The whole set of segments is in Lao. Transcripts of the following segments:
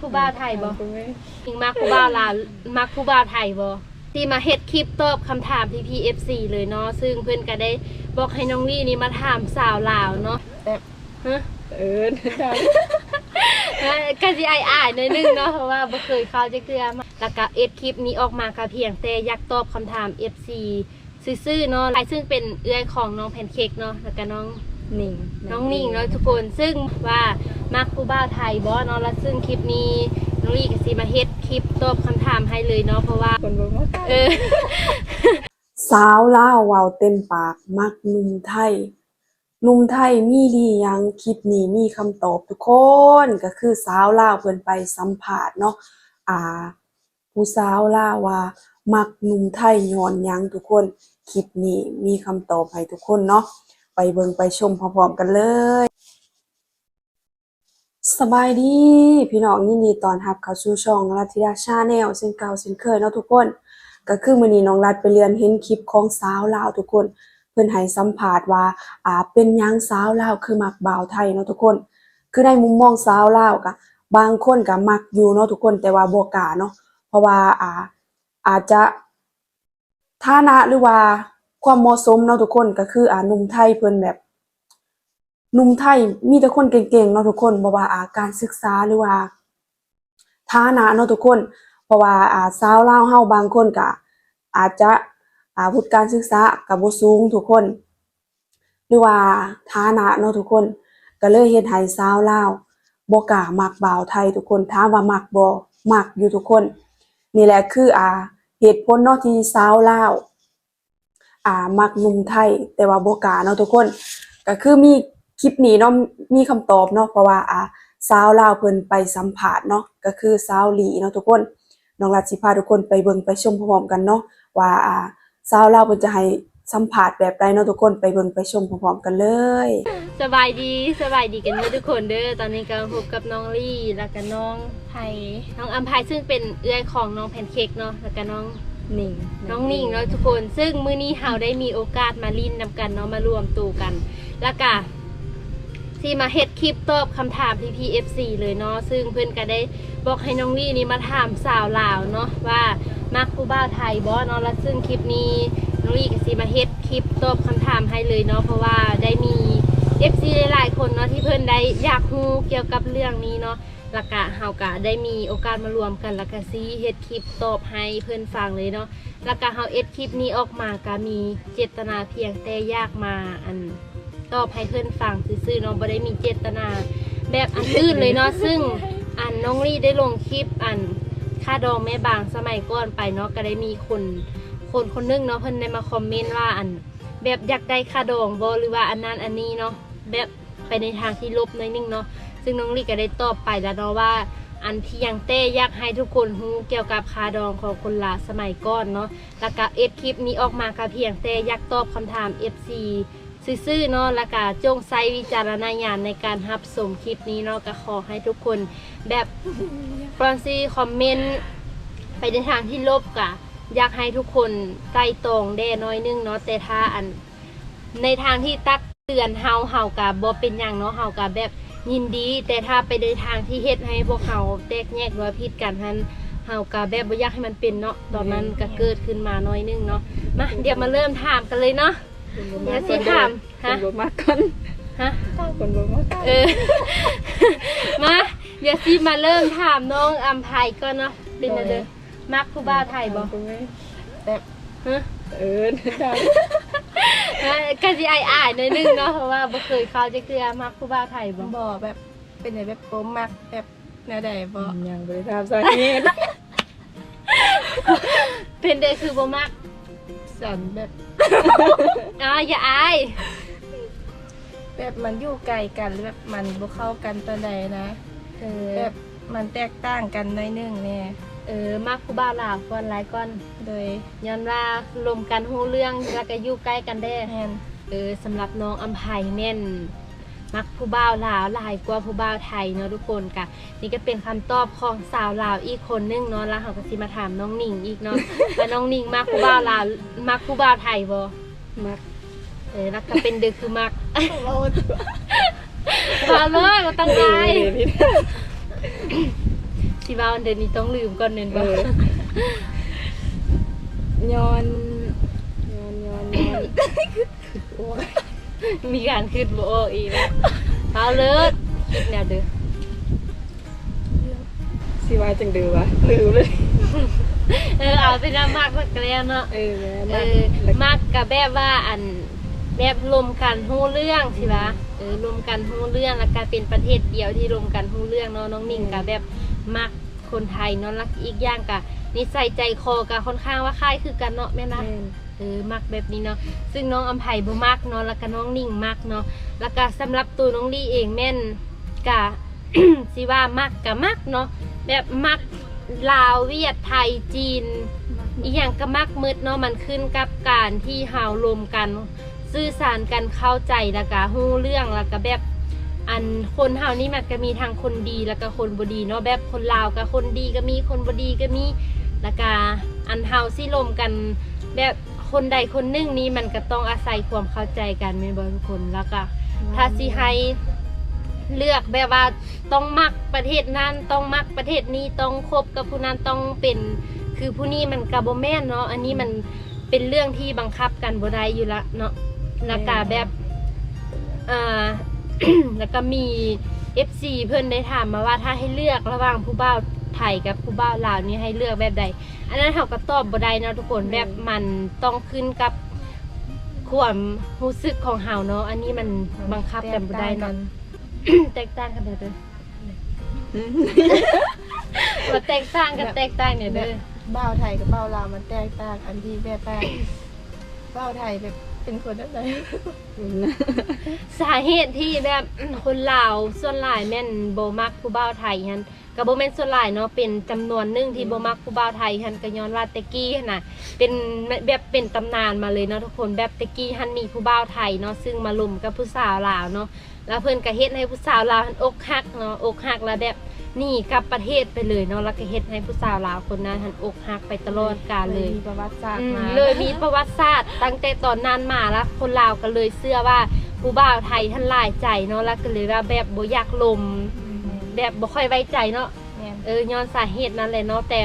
ຜູ້ບ່າວໄທບໍ່? ຍິງມັກຜູ້ບ່າວລາວ ມັກຜູ້ບ່າວໄທບໍ່? ຊິມາເຮັດຄລິບຕອບຄຳຖາມພີ່ໆ ເອັຟຊີ ເລີຍເນາະ, ຊຶ່ງເພິ່ນກໍໄດ້ບອກໃຫ້ນ້ອງລີນີ້ມາຖາມສາວລາວເນາະ. ແບບ ຮະ? ເອີ ຖາມ ກໍຊິອາຍໆ ໜ້ອຍໜຶ່ງເນາະ ເພາະວ່າບໍ່ເຄີຍເຂົ້າຈັກເທື່ອ. ແລ້ວກໍເຮັດຄລິບນີ້ອອກມາກໍພຽງແຕ່ຢາກຕອບຄຳຖາມ ເອັຟຊີ ຊື່ໆ ເນາະ, ອ້າຍຊຶ່ງເປັນເອື້ອຍຂອງນ້ອງແພນເຄ້ກເນາະ ແລ້ວກະນ້ອງ ໜິງ ນ້ອງໜິງເນາະທຸກຄົນ, ຊຶ່ງວ່າມັກຜູ້ບ່າວໄທບໍ່ເນາະ, ແລ້ວຊຶ່ງຄລິບນີ້ນ້ອງລີກະຊິມາເຮັດຄລິບຕອບຄຳຖາມໃຫ້ເລີຍເນາະ, ເພາະວ່າ ຄົນບໍ່ມັກ ເອີ ສາວລາວເວົ້າເຕັມປາກ ມັກໜຸ່ມໄທ, ໜຸ່ມໄທມີດີຫຍັງ? ຄລິບນີ້ມີຄຳຕອບທຸກຄົນ, ກະຄືສາວລາວເພິ່ນໄປສຳພາດເນາະ, ອ່າ ຜູ້ສາວລາວວ່າມັກໜຸ່ມໄທຍ້ອນຫຍັງທຸກຄົນ? ຄລິບນີ້ມີຄຳຕອບໃຫ້ທຸກຄົນເນາະ, ໄປເບິ່ງໄປຊົມພ້ອມໆ ກັນເລີຍ. ສະບາຍດີພີ່ນ້ອງ, ຍິນດີຕ້ອນຮັບເຂົ້າສູ່ຊ່ອງລັດທິດາ Channel ເຊັ່ນເກົ່າເຊັ່ນເຄີຍເນາະທຸກຄົນ. ກໍຄືມື້ນີ້ນ້ອງລັດໄປເລື່ອນເຫັນຄລິບຂອງສາວລາວທຸກຄົນ, ເພິ່ນໃຫ້ສຳພາດວ່າ ອ່າ ເປັນຫຍັງສາວລາວຄືມັກບ່າວໄທເນາະທຸກຄົນ. ຄືໃນມຸມມອງສາວລາວກະ ບາງຄົນກະມັກຢູ່ເນາະທຸກຄົນ, ແຕ່ວ່າບໍ່ກ້າເນາະ, ເພາະວ່າ ອ່າ ອາດຈະຖານະ ຫຼືວ່າຄວາມເໝາະສົມເນາະທຸກຄົນ, ກະຄື ອ່າ ໜຸ່ມໄທເພິ່ນແບບ ໜຸ່ມໄທມີແຕ່ຄົນເກັ່ງໆ ເນາະທຸກຄົນ, ບໍ່ວ່າ ອ່າ ການສຶກສາ ຫຼືວ່າຖານະເນາະທຸກຄົນ, ເພາະວ່າ ອ່າ ຊາວລາວເຮົາບາງຄົນກະອາດຈະ ອ່າ ວຸດການສຶກສາກະບໍ່ສູງທຸກຄົນ ຫຼືວ່າຖານະເນາະທຸກຄົນ, ກະເລີຍເຮັດໃຫ້ຊາວລາວບໍ່ກ້າມັກບ່າວໄທທຸກຄົນ. ຖາມວ່າມັກບໍ່? ມັກຢູ່ທຸກຄົນ. ນີ້ແຫຼະຄື ອ່າ ເຫດຜົນເນາະທີ່ຊາວລາວ ອ່າ ມັກໜຸ່ມໄທ ແຕ່ວ່າບໍ່ກ້າເນາະທຸກຄົນ. ກະຄືມີຄລິບນີ້ເນາະ ມີຄຳຕອບເນາະ, ເພາະວ່າ ອ່າ ຊາວລາວເພິ່ນໄປສຳພາດເນາະ, ກະຄືສາວລີເນາະທຸກຄົນ. ນ້ອງລັດຊິພາທຸກຄົນໄປເບິ່ງໄປຊົມພ້ອມໆ ກັນເນາະ ວ່າ ອ່າ ຊາວລາວເພິ່ນຈະໃຫ້ສຳພາດແບບໃດເນາະທຸກຄົນ, ໄປເບິ່ງໄປຊົມພ້ອມໆ ກັນເລີຍ. ສະບາຍດີ ສະບາຍດີກັນເດີທຸກຄົນເດີ. ຕອນນີ້ກໍພົບກັບນ້ອງລີ ແລ້ວກໍນ້ອງ ໄພ ນ້ອງອຳໄພ ຊຶ່ງເປັນເອື້ອຍຂອງນ້ອງແພນເຄ້ກເນາະ ແລ້ວກໍນ້ອງ ໜິງ ນ້ອງໜິງເນາະທຸກຄົນ. ຊຶ່ງມື້ນີ້ເຮົາໄດ້ມີໂອກາດມາຫຼິ້ນນຳກັນເນາະ, ມາລວມໂຕກັນ ແລ້ວກະຊິມາເຮັດຄລິບຕອບຄຳຖາມພີ່ໆ ເອັຟຊີ ເລີຍເນາະ. ຊຶ່ງເພິ່ນກະໄດ້ບອກໃຫ້ນ້ອງລີນີ້ມາຖາມສາວລາວເນາະ ວ່າມັກຜູ້ບ່າວໄທບໍ່ເນາະ, ແລ້ວຊຶ່ງຄລິບນີ້ນ້ອງລີກະຊິມາເຮັດຄລິບຕອບຄຳຖາມໃຫ້ເລີຍເນາະ, ເພາະວ່າໄດ້ມີເອັຟຊີ ຫຼາຍໆ ຄົນເນາະ ທີ່ເພິ່ນໄດ້ຢາກຮູ້ກ່ຽວກັບເລື່ອງນີ້ເນາະ. ແລ້ວກະເຮົາກະໄດ້ມີໂອກາດມາລວມກັນ ແລ້ວກະຊິເຮັດຄລິບຕອບໃຫ້ເພິ່ນຟັງເລີຍເນາະ. ແລ້ວກະເຮົາເຮັດຄລິບນີ້ອອກມາກະມີເຈດຕະນາພຽງແຕ່ຢາກມາ ອັນ ຕອບໃຫ້ເພິ່ນຟັງຊື່ໆ ເນາະ, ບໍ່ໄດ້ມີເຈດຕະນາແບບອັນອື່ນເລີຍເນາະ. ຊຶ່ງ ອັນ ນ້ອງລີໄດ້ລົງຄລິບ ອັນ ຄ່າດອງແມ່ບາງສະໄໝກ່ອນໄປເນາະ, ກະໄດ້ມີຄົນ ຄົນຄົນໜຶ່ງເນາະ ເພິ່ນໄດ້ມາຄອມເມັນວ່າ ອັນ ແບບຢາກໄດ້ຄ່າດອງບໍ່ ຫຼືວ່າອັນນັ້ນອັນນີ້ເນາະ, ແບບ ໄປໃນທາງທີ່ລົບໜ້ອຍໜຶ່ງເນາະ. ຊຶ່ງນ້ອງລີກະໄດ້ຕອບໄປແລ້ວເນາະວ່າ ອັນພຽງແຕ່ຢາກໃຫ້ທຸກຄົນຮູ້ກ່ຽວກັບຄ່າດອງຂອງຄົນລາວສະໄໝກ່ອນເນາະ. ແລ້ວກະເຮັດຄລິບນີ້ອອກມາກະພຽງແຕ່ຢາກຕອບຄຳຖາມເອັຟຊີຊື່ໆ ເນາະ. ແລ້ວກະຈົ່ງໃຊ້ວິຈາລະນະຍານໃນການຮັບຊົມຄລິບນີ້ເນາະ. ກະຂໍໃຫ້ທຸກຄົນແບບ ກ່ອນຊິຄອມເມັນໄປໃນທາງທີ່ລົບ ກະຢາກໃຫ້ທຸກຄົນໄຕ່ຕອງແດ່ໜ້ອຍໜຶ່ງເນາະ. ແຕ່ຖ້າ ອັນ ໃນທາງທີ່ຕັກເຕືອນເຮົາ ເຮົາກະບໍ່ເປັນຫຍັງເນາະ, ເຮົາກະແບບຍິນດີ. ແຕ່ຖ້າໄປໃນທາງທີ່ເຮັດໃຫ້ພວກເຮົາແຕກແຍກ ຫຼືວ່າຜິດກັນຫັ້ນ ເຮົາກະແບບບໍ່ຢາກໃຫ້ມັນເປັນເນາະ. ຕອນນັ້ນກະເກີດຂຶ້ນມາໜ້ອຍໜຶ່ງເນາະ. ມາ ດຽວມາເລີ່ມຖາມກັນເລີຍເນາະ. ດຽວຊິຖາມ ຄົນບໍ່ມັກກ່ອນ ຮະ? ຄົນບໍ່ມັກ ເອີ ມາ ດຽວຊິມາເລີ່ມຖາມນ້ອງອຳໄພກ່ອນເນາະ. ເປັນແນວໃດ? ໂດຍ ມັກຜູ້ບ່າວໄທບໍ່? ແບບ ຮະ? ເອີ ຖາມ ເອີ ກະຊິອາຍໆ ໜ້ອຍໜຶ່ງເນາະ ເພາະວ່າບໍ່ເຄີຍເຂົ້າຈັກເທື່ອ. ມັກຜູ້ບ່າວໄທບໍ່? ບໍ່ ແບບ ເປັນໃດ ແບບບໍ່ມັກ ແບບແນວໃດບໍ່? ຍັງບໍ່ໄດ້ຖາມສາເຫດ. ເປັນໃດຄືບໍ່ມັກ? ສັນແບບ ອ້າວ ຢ່າອາຍ. ແບບມັນຢູ່ໄກກັນ ແບບມັນບໍ່ເຂົ້າກັນປານໃດນະ. ເອີ ແບບມັນແຕກຕ່າງກັນໜ້ອຍໜຶ່ງແດ່. ເອີ ມັກຜູ້ບ່າວລາວກ່ອນ ຫຼາຍກ່ອນ. ໂດຍ ຍ້ອນວ່າລົມກັນ ຮູ້ເລື່ອງ ແລ້ວກະຢູ່ໃກ້ກັນແດ່. ແມ່ນ. ເອີ ສຳລັບນ້ອງອຳໄພແມ່ນມັກຜູ້ບ່າວລາວຫຼາຍກວ່າຜູ້ບ່າວໄທເນາະທຸກຄົນ. ກະ ນີ້ກະເປັນຄຳຕອບຂອງສາວລາວອີກຄົນໜຶ່ງເນາະ. ແລ້ວເຮົາກະຊິມາຖາມນ້ອງໜິງອີກເນາະ ວ່ານ້ອງໜິງມັກຜູ້ບ່າວລາວ ມັກຜູ້ບ່າວໄທບໍ່? ມັກ. ເອີ ແລ້ວກະເປັນໃດຄືມັກ? ເວົ້າໂລດ ບໍ່ຕ້ອງອາຍ. ເອີ ຜິດ ຜິດ. ຊິເວົ້າອັນໃດນີ້ຕ້ອງລືມກ່ອນແມ່ນບໍ່? ເອີ ຍ້ອນ ຍ້ອນ ຍ້ອນ ຍ້ອນ ໂອ້ຍ ມີການຄິດບໍ່ອອກອີກແລ້ວ. ເອົາເລີດ ຄິດແນວເດີ. ຊິວ່າຈັ່ງໃດວະ? ລືມເລີຍ. ເອີ ເອົາເປັນວ່າມັກ ມັກກະແລ້ວເນາະ. ເອີ ແມ່ນ ເອີ ມັກ ມັກກະແບບວ່າ ອັນ ແບບລົມກັນຮູ້ເລື່ອງ ອືມ ຊິວ່າ ເອີ ລົມກັນຮູ້ເລື່ອງ ແລ້ວກະເປັນປະເທດດຽວທີ່ລົມກັນຮູ້ເລື່ອງເນາະ. ນ້ອງໜິງ ອືມ ກະແບບມັກຄົນໄທເນາະ ແລ້ວອີກຢ່າງກະນິໄສໃຈຄໍກະຄ່ອນຂ້າງວ່າຄ້າຍຄືກັນເນາະ ແມ່ນບໍ່? ແມ່ນ. ເອີ ມັກແບບນີ້ເນາະ ຊຶ່ງນ້ອງອຳໄພບໍ່ມັກເນາະ ແລ້ວກະນ້ອງໜິງມັກເນາະ. ແລ້ວກະສຳລັບໂຕນ້ອງລີເອງແມ່ນກະ ຊິວ່າມັກກະມັກເນາະ ແບບມັກລາວ ຫວຽດ ໄທ ຈີນ ມັກໝົດ ອີ່ຫຍັງກະມັກໝົດເນາະ. ມັນຂຶ້ນກັບການທີ່ເຮົາລົມກັນ ສື່ສານກັນ ເຂົ້າໃຈ ແລ້ວກະຮູ້ເລື່ອງ ແລ້ວກະແບບ ອັນ ຄົນເຮົານີ້ມັນກະມີທັງຄົນດີ ແລ້ວກະຄົນບໍ່ດີເນາະ. ແບບຄົນລາວກະຄົນດີກະມີ ຄົນບໍ່ດີກະມີ ແລ້ວກະ ອັນ ເຮົາຊິລົມກັນແບບ ຄົນໃດຄົນໜຶ່ງນີ້ມັນກະຕ້ອງອາໄສຄວາມເຂົ້າໃຈກັນແມ່ນບໍ່ທຸກຄົນ? ແລ້ວກະ ຖ້າຊິໃຫ້ເລືອກແບບວ່າຕ້ອງມັກປະເທດນັ້ນ ຕ້ອງມັກປະເທດນີ້ ຕ້ອງຄົບກັບຜູ້ນັ້ນ ຕ້ອງເປັນຄືຜູ້ນີ້ ມັນກະບໍ່ແມ່ນເນາະ. ອັນນີ້ມັນເປັນເລື່ອງທີ່ບັງຄັບກັນບໍ່ໄດ້ຢູ່ລະເນາະ. ແລ້ວກະແບບ ແມ່ນ ອ່າ ແລ້ວກະມີເອັຟຊີເພິ່ນໄດ້ຖາມມາວ່າ ຖ້າໃຫ້ເລືອກລະຫວ່າງຜູ້ບ່າວໄທກັບຜູ້ບ່າວລາວນີ້ ໃຫ້ເລືອກແບບໃດ? ອັນນັ້ນເຮົາກໍຕອບບໍ່ໄດ້ເນາະທຸກຄົນ ແມ່ນ ແບບມັນຕ້ອງຂຶ້ນກັບຄວາມຮູ້ສຶກຂອງເຮົາເນາະ ອັນນີ້ມັນບັງຄັບກັນບໍ່ໄດ້ເນາະ. ແຕກຕ່າງກັນ ແຕກຕ່າງກັນເດີ ອືມ ວ່າແຕກຕ່າງກັນ ແບບ ແຕກຕ່າງແດ່ເດີ ແບບບ່າວໄທກັບບ່າວລາວມັນແຕກຕ່າງ ອັນທີ່ແບບວ່າບ່າວໄທແບບເປັນຄົນແບບໃດ? ສາເຫດທີ່ແບບ ຄົນລາວສ່ວນຫຼາຍແມ່ນບໍ່ມັກຜູ້ບ່າວໄທຫັ້ນ ກະບໍ່ແມ່ນສ່ວນຫຼາຍເນາະ ເປັນຈຳນວນໜຶ່ງທີ່ ແມ່ນ ບໍ່ມັກຜູ້ບ່າວໄທຫັ້ນ ກະຍ້ອນວ່າແຕ່ກີ້ຫັ້ນນະ ເປັນແບບເປັນຕຳນານມາເລີຍເນາະທຸກຄົນ. ແບບແຕ່ກີ້ຫັ້ນມີຜູ້ບ່າວໄທເນາະ ຊຶ່ງມາລົມກັບຜູ້ສາວລາວເນາະ ແລ້ວເພິ່ນກະເຮັດໃຫ້ຜູ້ສາວລາວຫັ້ນອົກຫັກເນາະ ອົກຫັກແລ້ວແບບໜີກັບປະເທດໄປເລີຍເນາະ ແລ້ວກະເຮັດໃຫ້ຜູ້ສາວລາວຄົນນັ້ນຫັ້ນອົກຫັກໄປຕະຫຼອດການເລີຍ ເລີຍມີປະຫວັດສາດ ອືມ ມາ ເລີຍມີປະຫວັດສາດຕັ້ງແຕ່ຕອນນັ້ນມາ ແລ້ວຄົນລາວກະເລີຍເຊື່ອວ່າຜູ້ບ່າວໄທຫັ້ນຫຼາຍໃຈເນາະ ແລ້ວກະເລີຍວ່າແບບບໍ່ຢາກລົມ ອືມ ແບບບໍ່ຄ່ອຍໄວ້ໃຈເນາະ. ແມ່ນ ເອີ ຍ້ອນສາເຫດນັ້ນແຫຼະເນາະ ແຕ່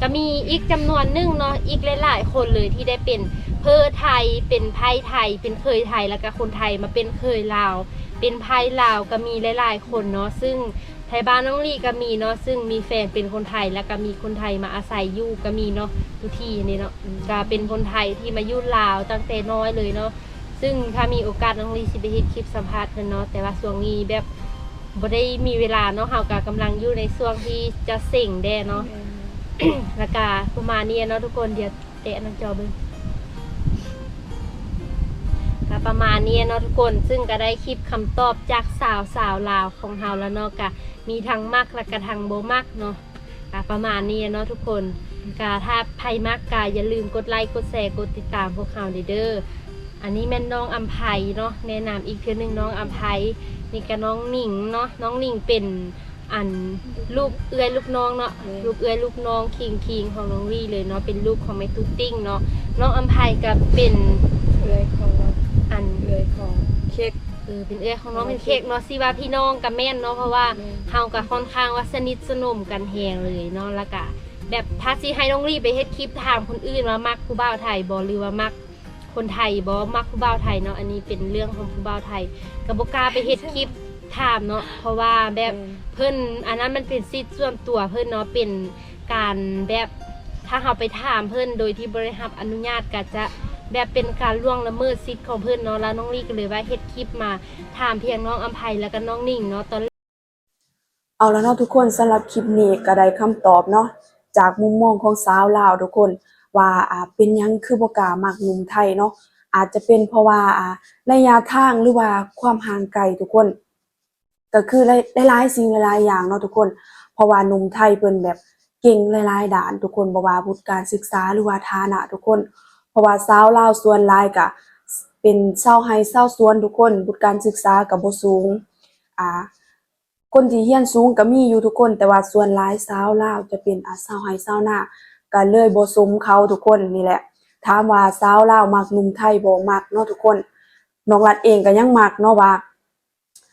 ກະມີອີກຈຳນວນໜຶ່ງເນາະ ອີກຫຼາຍໆຄົນເລີຍທີ່ໄດ້ເປັນເພີ້ໄທ ເປັນໃພ້ໄທ ເປັນເຂີຍໄທ ແລ້ວກະຄົນໄທມາເປັນເຂີຍລາວ ເປັນໃພ້ລາວ ກະມີຫຼາຍໆຄົນເນາະ ຊຶ່ງໄທບ້ານນ້ອງລີກະມີເນາະ ຊຶ່ງມີແຟນເປັນຄົນໄທ ແລ້ວກະມີຄົນໄທມາອາໄສຢູ່ກະມີເນາະ ຢູ່ທີ່ນີ້ເນາະ ອືມ ກະເປັນຄົນໄທທີ່ມາຢູ່ລາວຕັ້ງແຕ່ນ້ອຍເລີຍເນາະ. ຊຶ່ງຖ້າມີໂອກາດນ້ອງລີຊິໄປເຮັດຄລິບສຳພາດເພິ່ນເນາະ ແຕ່ວ່າຊ່ວງນີ້ແບບບໍ່ໄດ້ມີເວລາເນາະ ເຮົາກະກຳລັງຢູ່ໃນຊ່ວງທີ່ຈະເສັງແດ່ເນາະ ແມ່ນ ແລ້ວກະປະມານນີ້ເນາະທຸກຄົນ ດຽວແຕະໜ້າຈໍເບິ່ງ ກະປະມານນີ້ເນາະທຸກຄົນ ຊຶ່ງກະໄດ້ຄລິບຄຳຕອບຈາກສາວ ສາວລາວຂອງເຮົາແລ້ວເນາະ ກະມີທັງມັກ ແລ້ວກະທັງບໍ່ມັກເນາະ. ກະປະມານນີ້ເນາະທຸກຄົນ ກະຖ້າໃຜມັກກະຢ່າລືມກົດໄລ ກົດແຊ ກົດຕິດຕາມພວກເຮົາເດີ. ອັນນີ້ແມ່ນນ້ອງອຳໄພເນາະ ແນະນຳອີກເທື່ອໜຶ່ງ ນ້ອງອຳໄພ ນີ້ກະນ້ອງໜິງເນາະ ນ້ອງໜິງເປັນ ອັນ ລູກເອື້ອຍລູກນ້ອງເນາະ ແມ່ນ ລູກເອື້ອຍລູກນ້ອງຄິງໆຂອງນ້ອງລີເລີຍເນາະ ເປັນລູກຂອງແມ່ຕູ້ຕິ່ງເນາະ. ນ້ອງອຳໄພກະເປັນເອື້ອຍຂອງ ອັນ ເອື້ອຍຂອງເຄັກ ເອີ ເປັນເອື້ອຍຂອງນ້ອງ ເປັນເຄັກເນາະ ຊິວ່າພີ່ນ້ອງກະແມ່ນເນາະ ເພາະວ່າ ແມ່ນ ເຮົາກະຄ່ອນຂ້າງວ່າສະໜິດສະໜົມກັນແຮງເລີຍເນາະ. ແລ້ວກະແບບ ຖ້າຊິໃຫ້ນ້ອງລີໄປເຮັດຄລິບຖາມຄົນອື່ນວ່າມັກຜູ້ບ່າວໄທບໍ່ ຫຼືວ່າມັກຄົນໄທບໍ່ ມັກຜູ້ບ່າວໄທເນາະ ອັນນີ້ເປັນເລື່ອງຂອງຜູ້ບ່າວໄທ ກະບໍ່ກ້າໄປເຮັດຄລິບຖາມເນາະ ເພາະວ່າແບບ ແມ່ນ ເພິ່ນ ອັນນັ້ນມັນເປັນສິດສ່ວນຕົວເພິ່ນເນາະ ເປັນ ການແບບ ຖ້າເຮົາໄປຖາມເພິ່ນໂດຍທີ່ບໍ່ໄດ້ຮັບອະນຸຍາດ ກະຈະແບບເປັນການລ່ວງລະເມີດສິດຂອງເພິ່ນເນາະ. ແລ້ວນ້ອງລີກະເລີຍວ່າເຮັດຄລິບມາຖາມພຽງນ້ອງອຳໄພ ແລ້ວກະນ້ອງໜິງເນາະ ຕອນ ເອົາລະເນາະທຸກຄົນ ສຳລັບຄລິບນີ້ກະໄດ້ຄຳຕອບເນາະ ຈາກມຸມມອງຂອງສາວລາວທຸກຄົນ ວ່າ ອ່າ ເປັນຫຍັງຄືບໍ່ກ້າມັກໜຸ່ມໄທເນາະ ອາດຈະເປັນເພາະວ່າ ອ່າ ໄລຍະທາງ ຫຼືວ່າຄວາມຫ່າງໄກທຸກຄົນ ກະຄືຫຼາຍ ຫຼາຍໆສິ່ງຫຼາຍໆຢ່າງເນາະທຸກຄົນ ເພາະວ່າໜຸ່ມໄທເພິ່ນແບບເກັ່ງຫຼາຍໆດ້ານທຸກຄົນ ບໍ່ວ່າວຸດການສຶກສາ ຫຼືວ່າຖານະທຸກຄົນ ເພາະວ່າຊາວລາວສ່ວນຫຼາຍກະເປັນຊາວໄຮ່ຊາວສວນທຸກຄົນ ວຸດການສຶກສາກະບໍ່ສູງ ອ່າ ຄົນທີ່ຮຽນສູງກະມີຢູ່ທຸກຄົນ ແຕ່ວ່າສ່ວນຫຼາຍຊາວລາວຈະເປັນ ອ່າ ຊາວໄຮ່ຊາວນາ ກະເລີຍບໍ່ສົມເຂົາທຸກຄົນ ນີ້ແຫຼະ ຖາມວ່າຊາວລາວມັກໜຸ່ມໄທບໍ່ ມັກເນາະທຸກຄົນ ນ້ອງລັດເອງກະຍັງມັກເນາະວ່າ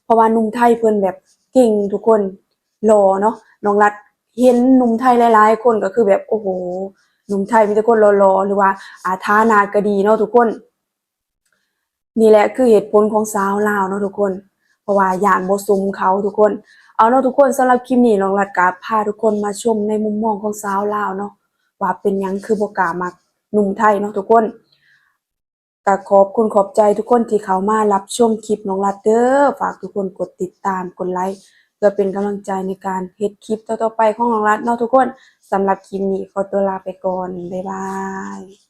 ເພາະວ່າໜຸ່ມໄທເພິ່ນແບບເກັ່ງທຸກຄົນ ຫຼໍ່ເນາະ ນ້ອງລັດ ເຫັນໜຸ່ມໄທຫຼາຍໆຄົນກໍຄືແບບ ໂອ້ໂຫ ໜຸ່ມໄທມີແຕ່ຄົນຫຼໍ່ໆ ຫຼືວ່າ ອ່າ ຖານະກໍດີເນາະທຸກຄົນ. ນີ້ແຫຼະຄືເຫດຜົນຂອງສາວລາວເນາະທຸກຄົນ ເພາະວ່າຢ້ານບໍ່ສົມເຂົາທຸກຄົນ. ເອົາເນາະທຸກຄົນ ສຳລັບຄລິບນີ້ນ້ອງລັດກໍພາທຸກຄົນມາຊົມໃນມຸມມອງຂອງສາວລາວເນາະ ວ່າເປັນຫຍັງຄືບໍ່ກ້າມັກໜຸ່ມໄທເນາະທຸກຄົນ. ກໍຂອບຄຸນຂອບໃຈທຸກຄົນທີ່ເຂົ້າມາຮັບຊົມຄລິບນ້ອງລັດເດີ. ຝາກທຸກຄົນກົດຕິດຕາມ ກົດໄລ ເພື່ອເປັນກຳລັງໃຈໃນການເຮັດຄລິບຕໍ່ໆໄປຂອງນ້ອງລັດເນາະທຸກຄົນ. ສຳລັບຄລິບນີ້ຂໍຕົວລາໄປກ່ອນ ບາຍບາຍ.